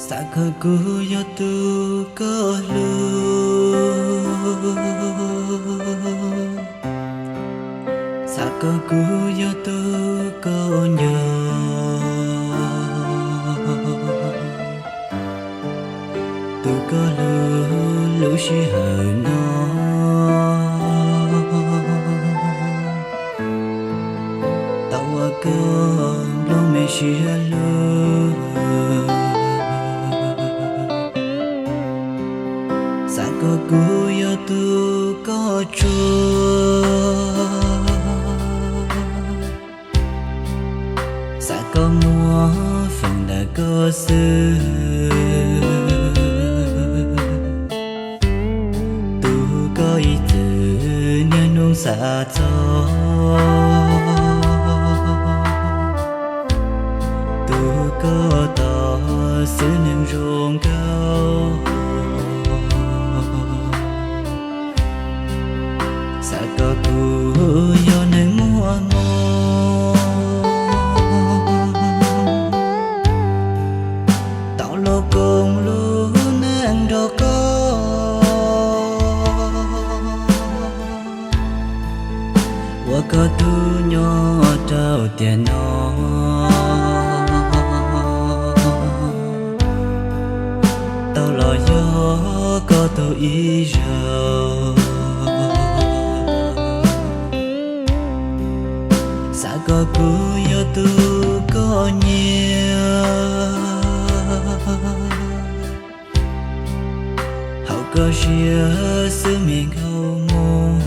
Xav kom kuv yog tus koj hlub, xav kom kuv yog tus koj nco, tus koj hlub lub sij hawm no. Tau ua koj nplooj me siab hlub, xav kom kuv yog tus koj tsuag, xav kom muaj feem ntawm koj xwb, tus koj ib txwm niaj hnub xav txog, tus koj tos xwb neeg zoo nkauj. Xav kom kuv yog neeg muaj hmoo, tau los koom lub neej nrog koj, ua koj tus nyob rau tiam no. Tau los yog koj tus ib zaug, xav kom kuv yog tus koj nyiam, haum koj siab xwb me nkauj muam.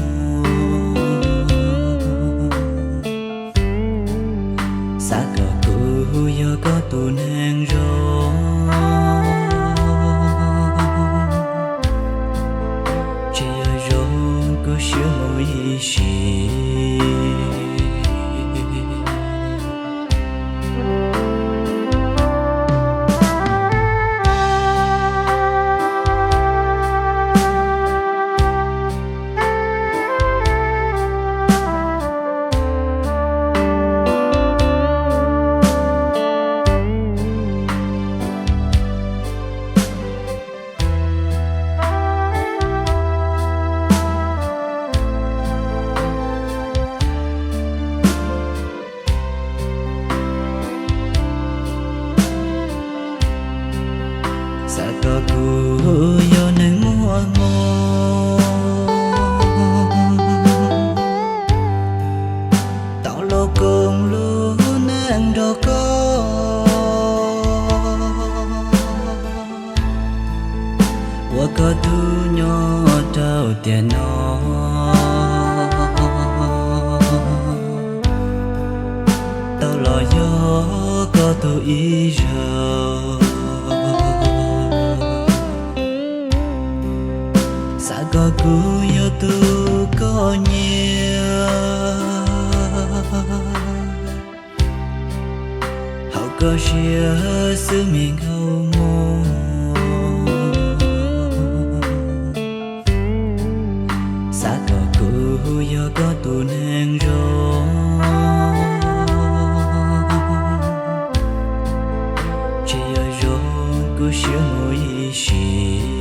Xav kom kuv yog koj tus neeg zoo, tsis yog zoo kuv siab mus ib sim. Xav kom kuv yog neeg muaj hmoo, tau los koom lub neej nrog koj, ua koj tus nyob rau tiam no. Tau los yog koj tus ib zaug, xav kom kuv yog tus koj nyiam, haum koj siab xwb me nkauj muam. Xav kom kuv yog koj tus neeg zoo, tsis yog zoo kuv siab mus ib sim.